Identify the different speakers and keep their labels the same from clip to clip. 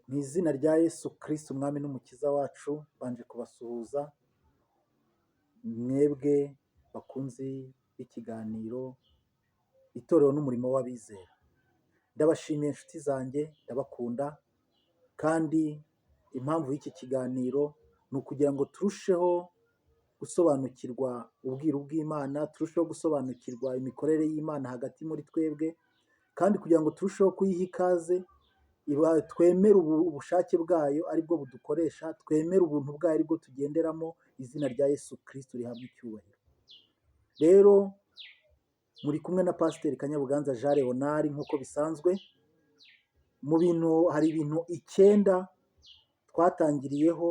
Speaker 1: Mu izina rya Yesu Kristo Umwami n'Umukiza wacu, mbanje kubasuhuza mwebwe bakunzi b'ikiganiro Itorero n'umurimo w'abizera. Ndabashimiye inshuti zanjye, ndabakunda kandi impamvu y'iki kiganiro ni ukugira ngo turusheho gusobanukirwa ubwiru bw'Imana, turusheho gusobanukirwa imikorere y'Imana hagati muri twebwe kandi kugira ngo turusheho kuyiha ikaze, twemere ubushake bwayo aribwo budukoresha, twemere ubuntu bwayo aribwo tugenderamo, izina rya Yesu Kristo rihabwe icyubahiro. Rero muri kumwe na Pasiteri Kanyabuganza Jean Leonard nk'uko bisanzwe, mu bintu hari ibintu 9 twatangiriyeho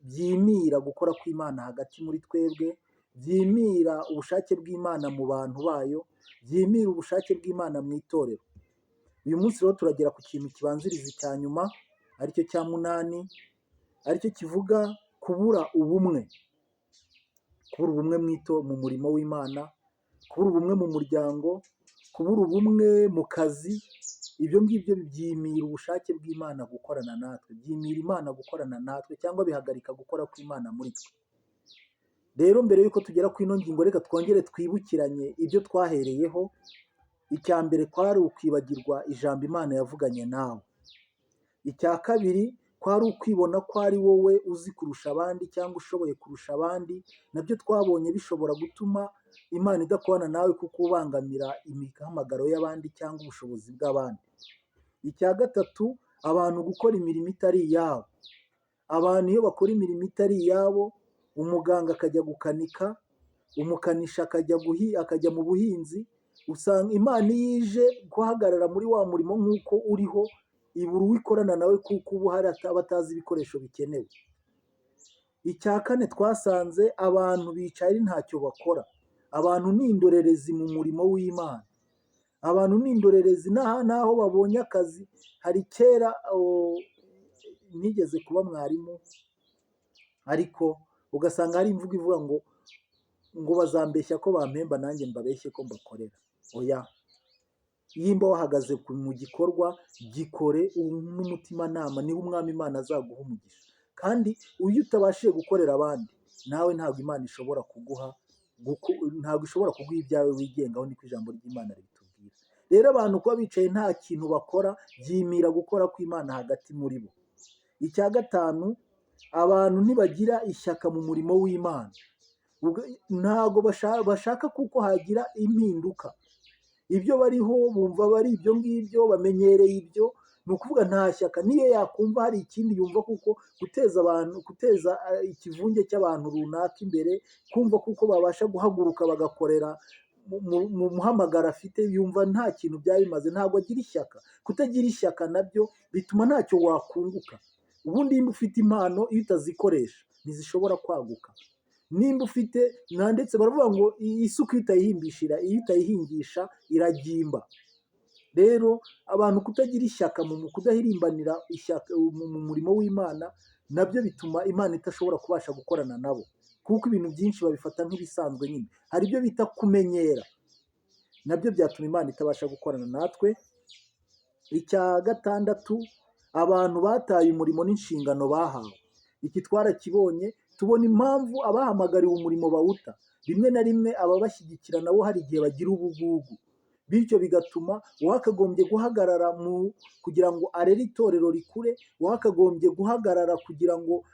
Speaker 1: byimira gukora kw'Imana hagati muri twebwe, byimira ubushake bw'Imana mu bantu bayo, byimira ubushake bw'Imana mu itorero. Uyu munsi rero turagera ku kintu kibanziriza icya nyuma, aricyo cya 8, aricyo kivuga kubura ubumwe. Kubura ubumwe mu murimo w'Imana, kubura ubumwe mu muryango, kubura ubumwe mu kazi, ibyo ngibyo byimira ubushake bw'Imana gukorana natwe, byimira Imana gukorana natwe cyangwa bihagarika gukora kw'Imana muri twe. Rero mbere y'uko tugera ku ino ngingo, reka twongere twibukiranye ibyo twahereyeho. Icya mbere kwari ukwibagirwa ijambo Imana yavuganye nawe. Icya kabiri kwari ukwibona ko ari wowe uzi kurusha abandi cyangwa ushoboye kurusha abandi, nabyo twabonye bishobora gutuma Imana idakorana nawe kuko ubangamira imihamagaro y'abandi cyangwa ubushobozi bw'abandi. Icya gatatu, abantu gukora imirimo itari iyabo. Abantu iyo bakora imirimo itari iyabo, umuganga akajya gukanika, umukanishi akajya mu buhinzi, usanga Imana iyo ije guhagarara muri wa murimo nk'uko uriho, ibura uwo ikorana nawe kuko uba uhari aba atazi ibikoresho bikenewe. Icya kane twasanze abantu bicaye ari ntacyo bakora. Abantu ni indorerezi mu murimo w'Imana. Abantu ni indorerezi n'aho babonye akazi. Hari kera nigeze kuba mwarimu, ariko ugasanga hari imvugo ivuga ngo bazambeshya ko bampemba nanjye mbabeshye ko mbakorera. Oya, nimba wahagaze mu gikorwa gikore n'umutimanama, niho Umwami Imana azaguha umugisha. Kandi iyo utabashije gukorera abandi, nawe ntabwo Imana ishobora kuguha, ntabwo ishobora kuguha ibyawe wigengaho, niko ijambo ry'Imana ritubwira. Rero abantu kuba bicaye nta kintu bakora, byimira gukora kw'Imana hagati muri bo. Icya gatanu, abantu ntibagira ishyaka mu murimo w'Imana. Ntabwo bashaka kuko hagira impinduka. Ibyo bariho bumva bari ibyo ngibyo, bamenyereye ibyo, ni ukuvuga nta shyaka. Niyo yakumva hari ikindi yumva kuko guteza abantu, guteza ikivunge cy'abantu runaka imbere, kumva kuko babasha guhaguruka bagakorera mu muhamagaro afite, yumva nta kintu byaba bimaze, ntabwo agira ishyaka. Kutagira ishyaka nabyo bituma ntacyo wakunguka. Ubundi nimba ufite impano, iyo utazikoresha ntizishobora kwaguka. Nimba ufite ndetse baravuga ngo isuka iyo utayihimbishira, iyo utayihingisha iragimba. Rero abantu kutagira ishyaka, mu kudahirimbanira ishyaka mu murimo w'Imana, nabyo bituma Imana idashobora kubasha gukorana nabo, kuko ibintu byinshi babifata nk'ibisanzwe nyine. Hari ibyo bita kumenyera, nabyo byatuma Imana itabasha gukorana natwe. Icya gatandatu, abantu bataye umurimo n'inshingano bahawe. Iki twarakibonye, tubona impamvu abahamagariwe umurimo bawuta. Rimwe na rimwe ababashyigikira nabo hari igihe bagira ubugugu, bityo bigatuma uwakagombye guhagarara mu kugira ngo arere itorero rikure, uwakagombye guhagarara kugira ngo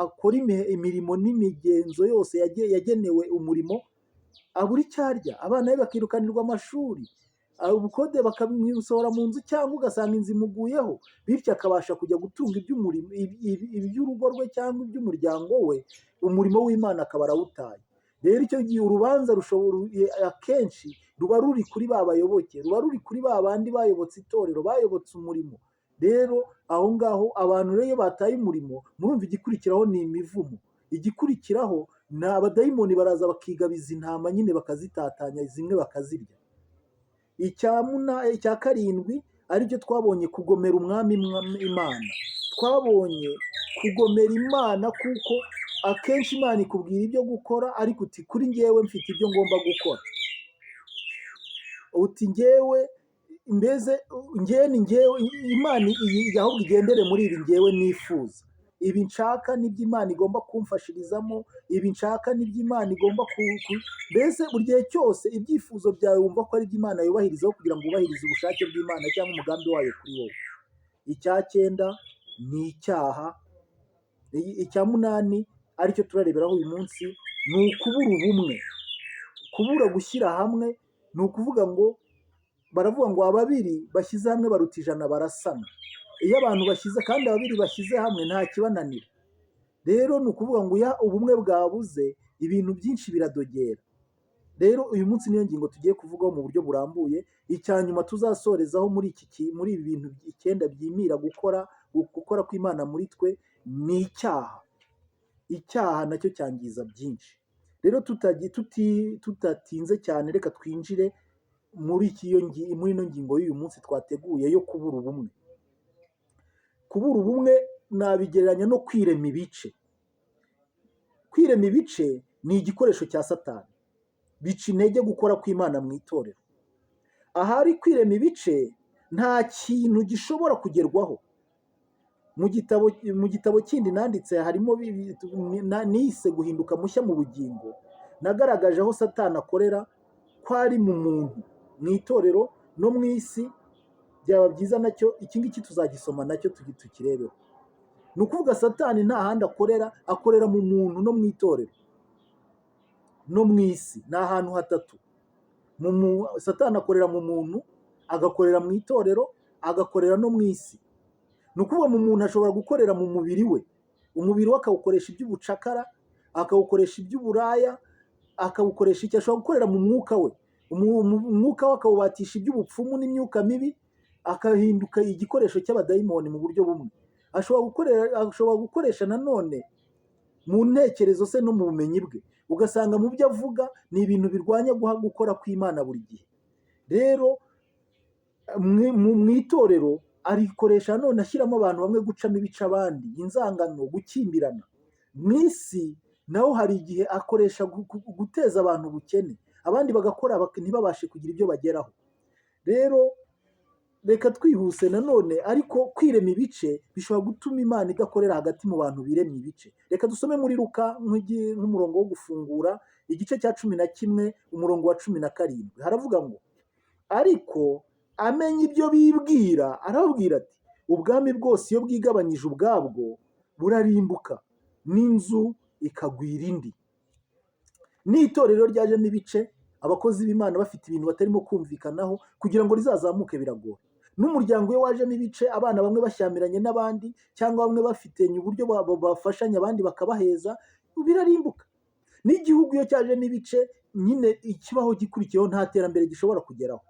Speaker 1: akore imirimo n'imigenzo yose yagenewe umurimo, abura icyo arya, abana be bakirukanirwa amashuri, ubukode bakabimusohora mu nzu, cyangwa ugasanga inzu imuguyeho, bityo akabasha kujya gutunga iby'urugo rwe cyangwa iby'umuryango we, umurimo w'Imana akaba arawutaye. Rero icyo gihe urubanza rushobora akenshi ruba ruri kuri ba bayoboke, ruba ruri kuri ba bandi bayobotse itorero, bayobotse umurimo. Rero aho ngaho abantu rero iyo bataye umurimo, murumva igikurikiraho ni imivumo. Igikurikiraho ni abadayimoni baraza bakigabiza intama nyine, bakazitatanya, zimwe bakazirya. Icya karindwi aricyo twabonye, kugomera Umwami Imana. Twabonye kugomera Imana kuko akenshi Imana ikubwira ibyo gukora, ariko uti kuri njyewe mfite ibyo ngomba gukora, uti njyewe Mbese ngewe ni ngewe, Imana iyi ahubwo igendere muri ibi ngewe nifuza, ibi nshaka nibyo Imana igomba kumfashirizamo, ibi nshaka nibyo Imana igomba mbese buri gihe cyose ibyifuzo byawe wumva ko ari byo Imana yubahirizaho kugira ngo wubahirize ubushake bw'Imana cyangwa umugambi wayo kuri wowe. Icya cyenda ni icyaha. Icya munani, aricyo turareberaho uyu munsi, ni ukubura ubumwe, kubura gushyira hamwe. Ni ukuvuga ngo baravuga ngo ababiri bashyize hamwe baruta 100 barasana. Iyo abantu bashyize, kandi ababiri bashyize hamwe nta kibananira. Rero ni ukuvuga ngo iyo ubumwe bwabuze, ibintu byinshi biradogera. Rero uyu munsi niyo ngingo tugiye kuvugaho mu buryo burambuye. Icya nyuma tuzasorezaho muri ibi bintu 9 byimira gukora kw'Imana muri twe ni icyaha. Icyaha nacyo cyangiza byinshi. Rero tutatinze cyane, reka twinjire muri ino ngingo y'uyu munsi twateguye yo kubura ubumwe. Kubura ubumwe nabigereranya no kwirema ibice. Kwirema ibice ni igikoresho cya Satani, bica intege gukora kw'Imana mu itorero. Ahari kwirema ibice nta kintu gishobora kugerwaho. Mu gitabo kindi nanditse harimo nise "Guhinduka mushya mu bugingo", nagaragaje aho Satani akorera, ko ari mu muntu, mu itorero no mu isi. Byaba byiza nacyo iki ngiki tuzagisoma nacyo tukirebeho. Ni ukuvuga Satani nta handi akorera, akorera mu muntu no mu itorero no mu isi. Ni ahantu hatatu. Satani akorera mu muntu, agakorera mu itorero, agakorera no mu isi. Ni ukuvuga mu muntu ashobora gukorera mu mubiri we, umubiri we akawukoresha iby'ubucakara, akawukoresha iby'uburaya, akawukoresha icyo ashobora gukorera mu mwuka we, umwuka we akawubatisha iby'ubupfumu n'imyuka mibi, akahinduka igikoresho cy'abadayimoni mu buryo bumwe. Ashobora gukoresha nanone mu ntekerezo se no mu bumenyi bwe, ugasanga mu byo avuga ni ibintu birwanya gukora kw'Imana buri gihe. Rero mu itorero arikoresha none ashyiramo abantu bamwe gucamo ibice abandi, inzangano, gukimbirana. Mu isi naho hari igihe akoresha guteza abantu ubukene, abandi bagakora ntibabashe kugira ibyo bageraho. Rero reka twihuse nanone, ariko kwirema ibice bishobora gutuma Imana idakorera hagati mu bantu biremye ibice. Reka dusome muri Luka nk'umurongo wo gufungura, igice cya 11, umurongo wa 17. Haravuga ngo: "Ariko amenya ibyo bibwira, arababwira ati: 'Ubwami bwose iyo bwigabanyije ubwabwo burarimbuka, n'inzu ikagwira indi.'" N'itorero ryajemo ibice, abakozi b'Imana bafite ibintu batarimo kumvikanaho, kugira ngo rizazamuke biragora. N'umuryango iyo wajemo ibice, abana bamwe bashyamiranye n'abandi, cyangwa bamwe bafitanye uburyo bafashanya abandi bakabaheza, birarimbuka. N'igihugu iyo cyajemo ibice nyine, ikibaho gikurikiyeho nta terambere gishobora kugeraho.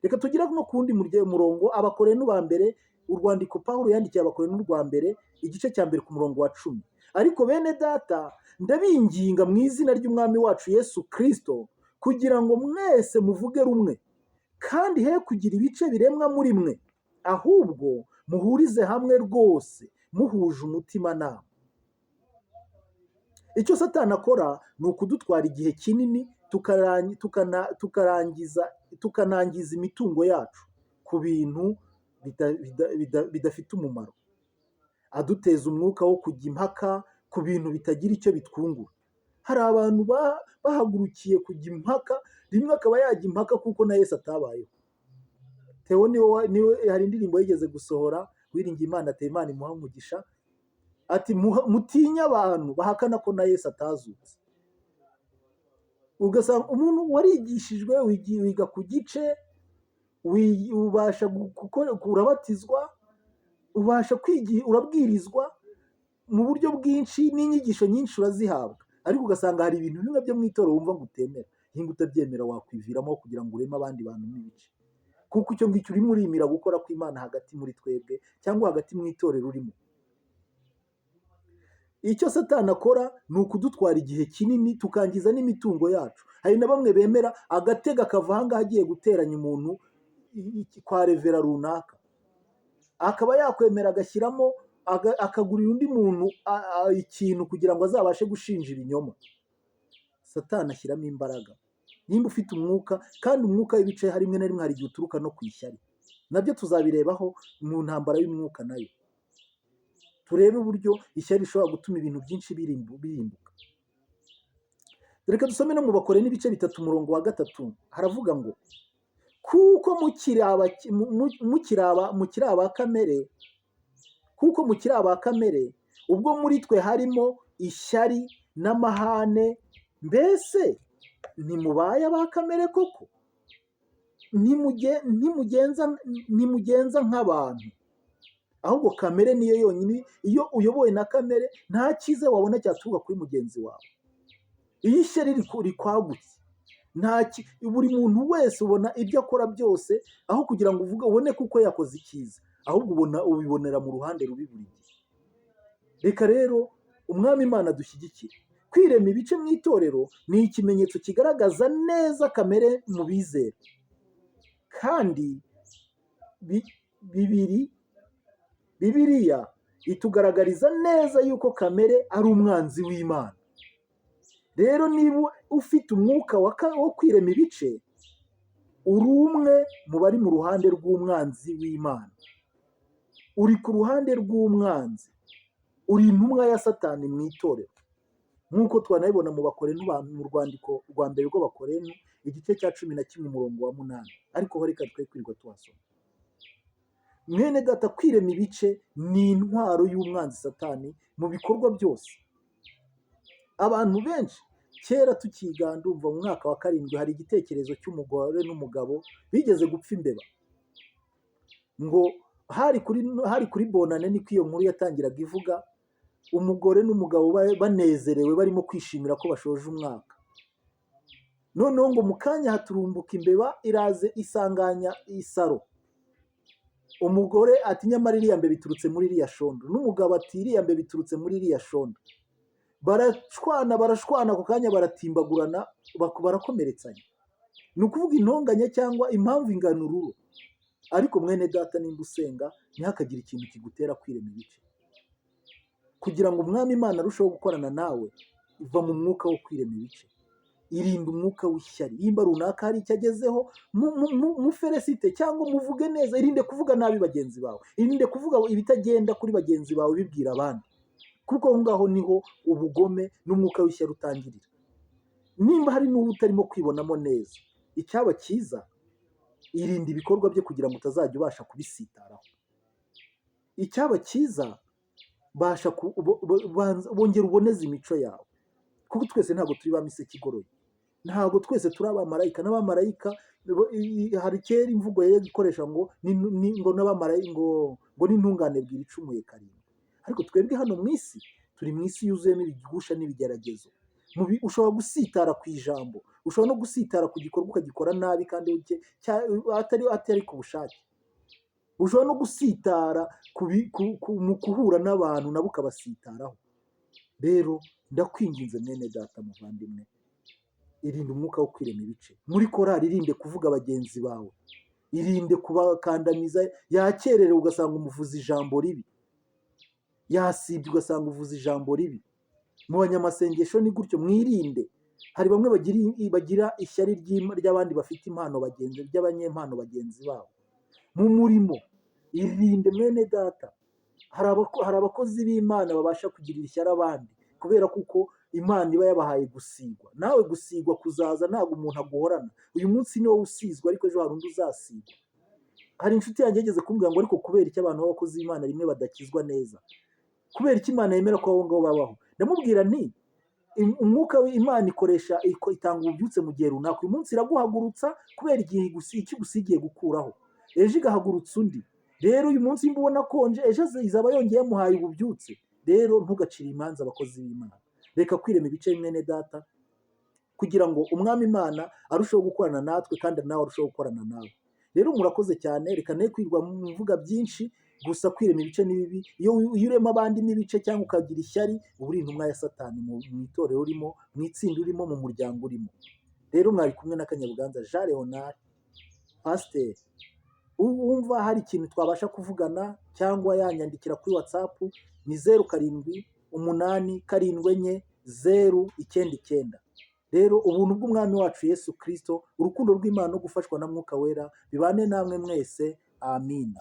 Speaker 1: Reka tugere no ku wundi murongo, Abakorinto ba mbere, urwandiko Pawulo yandikiye Abakorinto rwa mbere, igice cya mbere ku murongo wa 10: "Ariko bene Data, ndabinginga mu izina ry'Umwami wacu Yesu Kirisito kugira ngo mwese muvuge rumwe, kandi he kugira ibice biremwa muri mwe, ahubwo muhurize hamwe rwose muhuje umutimanama." Icyo Satani akora ni ukudutwara igihe kinini, tukarangiza tukanangiza imitungo yacu ku bintu bidafite umumaro, aduteza umwuka wo kujya impaka ku bintu bitagira icyo bitwungura. Hari abantu bahagurukiye kujya impaka, rimwe akaba yajya impaka kuko na Yesu atabayeho. Theo niwe hari indirimbo yigeze gusohora, wiringiye Imana ateye, Imana imuha umugisha, ati: "Mutinye abantu bahakana ko na Yesu atazutse." Ugasanga umuntu warigishijwe, wiga ku gice, ubasha urabatizwa, ubasha urabwirizwa mu buryo bwinshi n'inyigisho nyinshi urazihabwa, ariko ugasanga hari ibintu bimwe byo mu itorero wumva ngo utemera. Nimba utabyemera wakwiviramo kugira ngo ureme abandi bantu n'ibice, kuko icyo ngicyo urimo urimira gukora kw'Imana hagati muri twebwe cyangwa hagati mu itorero urimo. Icyo Satani akora ni ukudutwara igihe kinini, tukangiza n'imitungo yacu. Hari na bamwe bemera agatega akava aha ngaha agiye guteranya umuntu kwa revera runaka, akaba yakwemera agashyiramo akagurira undi muntu ikintu kugira ngo azabashe gushinja ibinyoma. Satani ashyiramo imbaraga. Nimba ufite umwuka, kandi umwuka w'ibice rimwe na rimwe hari igihe uturuka no ku ishyari. Nabyo tuzabirebaho mu ntambara y'umwuka nayo, turebe uburyo ishyari rishobora gutuma ibintu byinshi birimbuka. Reka dusome no mu Bakorinto ibice 3, umurongo wa 3, haravuga ngo: "Kuko mukiri aba kamere, kuko mukiri aba kamere, ubwo muri twe harimo ishyari n'amahane, mbese ntimubaye aba kamere koko? Ntimugenza nk'abantu?" Ahubwo kamere niyo yonyine. Iyo uyobowe na kamere, nta cyiza wabona cyaturuka kuri mugenzi wawe. Iyo ishyari rikwagutse, buri muntu wese ubona ibyo akora byose, aho kugira ngo uvuge ubone kuko yakoze icyiza, ahubwo ubona ubibonera mu ruhande rubi buri gihe. Reka rero Umwami Imana dushyigikire. Kwirema ibice mu itorero ni ikimenyetso kigaragaza neza kamere mu bizera, kandi Bibiliya itugaragariza neza yuko kamere ari umwanzi w'Imana. Rero niba ufite umwuka wo kwirema ibice, uri umwe mu bari mu ruhande rw'umwanzi w'Imana, uri ku ruhande rw'umwanzi, uri intumwa ya Satani mu itorero, nk'uko twanabibona mu Bakorinto, mu rwandiko rwa mbere rw'Abakorinto, igice cya 11, umurongo wa 8. Ariko ho reka twe kwirirwa tuhasoma. Mwene data, kwirema ibice ni intwaro y'umwanzi Satani mu bikorwa byose. Abantu benshi, kera tukiga, ndumva mu mwaka wa 7, hari igitekerezo cy'umugore n'umugabo bigeze gupfa imbeba. Ngo hari kuri Bonane, niko iyo nkuru yatangiraga ivuga. Umugore n'umugabo banezerewe, barimo kwishimira ko bashoje umwaka. Noneho ngo mu kanya haturumbuka imbeba, iraze isanganya isaro. Umugore ati: "Nyamara iriya mbeba iturutse muri iriya shondo." N'umugabo ati: "Iriya mbeba iturutse muri iriya shondo." Barashwana, barashwana, ako kanya baratimbagurana, barakomeretsanya. Ni ukuvuga intonganya cyangwa impamvu ingana ururo. Ariko mwene data, nimba usenga, ntihakagire ikintu kigutera kwirema ibice. Kugira ngo Umwami Imana arusheho gukorana nawe, iva mu mwuka wo kwirema ibice, irinda umwuka w'ishyari. Nimba runaka hari icyo agezeho, mufelicite cyangwa muvuge neza. Irinde kuvuga nabi bagenzi bawe, irinde kuvuga ibitagenda kuri bagenzi bawe bibwira abandi, kuko aho ngaho niho ubugome n'umwuka w'ishyari utangirira. Nimba hari n'uwo utarimo kwibonamo neza, icyaba cyiza, irinde ibikorwa bye kugira ngo utazajya ubasha kubisitaraho. Icyaba cyiza, basha bongera uboneze imico yawe, kuko twese ntabwo turi ba miseke igoroye, ntabwo twese turi abamarayika. N'abamarayika hari kera imvugo yari ikoresha ngo ngo n'abamarayika ngo n'intungane bwira icumuye karindwi. Ariko twebwe hano mu isi, turi mu isi yuzuyemo ibigusha n'ibigeragezo. Ushobora gusitara ku ijambo, ushobora no gusitara ku gikorwa ukagikora nabi kandi atari ku bushake. Ushobora no gusitara mu guhura n'abantu, nabo ukabasitaraho. Rero ndakwinginze, mwene data muvandimwe, irinde umwuka wo kwirema ibice. Muri korali, irinde kuvuga bagenzi bawe, irinde kubakandamiza. Yakererewe ugasanga umuvuza ijambo ribi, yasibye ugasanga uvuza ijambo ribi. Mu banyamasengesho ni gutyo, mwirinde. Hari bamwe bagira ishyari ry'abandi bafite impano, bagenzi ry'abanyempano bagenzi babo. Mu murimo, irinde mwene data. Hari abakozi b'Imana babasha kugirira ishyari abandi kubera kuko Imana iba yabahaye gusigwa. Nawe gusigwa kuzaza, ntabwo umuntu aguhorana. Uyu munsi ni wowe usizwe, ariko ejo hari undi uzasigwa. Hari inshuti yanjye yigeze kumbwira ngo: "Ariko kubera icyo abantu b'abakozi b'Imana rimwe badakizwa neza? Kubera icyo Imana yemera ko abo ngabo babaho?" Ndamubwira nti: "Umwuka w'Imana ikoresha, itanga ububyutse mu gihe runaka. Uyu munsi iraguhagurutsa kubera igihe icyo igusigiye gukuraho, ejo igahagurutsa undi. Rero uyu munsi nimba ubona akonje, ejo izaba yongeye yamuhaye ububyutse." Rero ntugacire imanza abakozi b'Imana. Reka kwirema ibice, mwene data, kugira ngo Umwami Imana arusheho gukorana natwe kandi nawe arusheho gukorana nawe. Rero murakoze cyane. Reka ne kwirwa mvuga byinshi. Gusa kwirema ibice ni bibi. Iyo urema abandi n'ibice cyangwa ukagira ishyari, uba uri intumwa ya Satani mu itorero urimo, mu itsinda urimo, mu muryango urimo. Rero mwari kumwe na Kanyabuganza Jean Leonard, pasiteri. Wumva hari ikintu twabasha kuvugana cyangwa yanyandikira kuri WhatsApp, ni 0787 409 99. Rero ubuntu bw'Umwami wacu Yesu Kirisito, urukundo rw'Imana no gufashwa na Mwuka Wera bibane namwe mwese. Amina.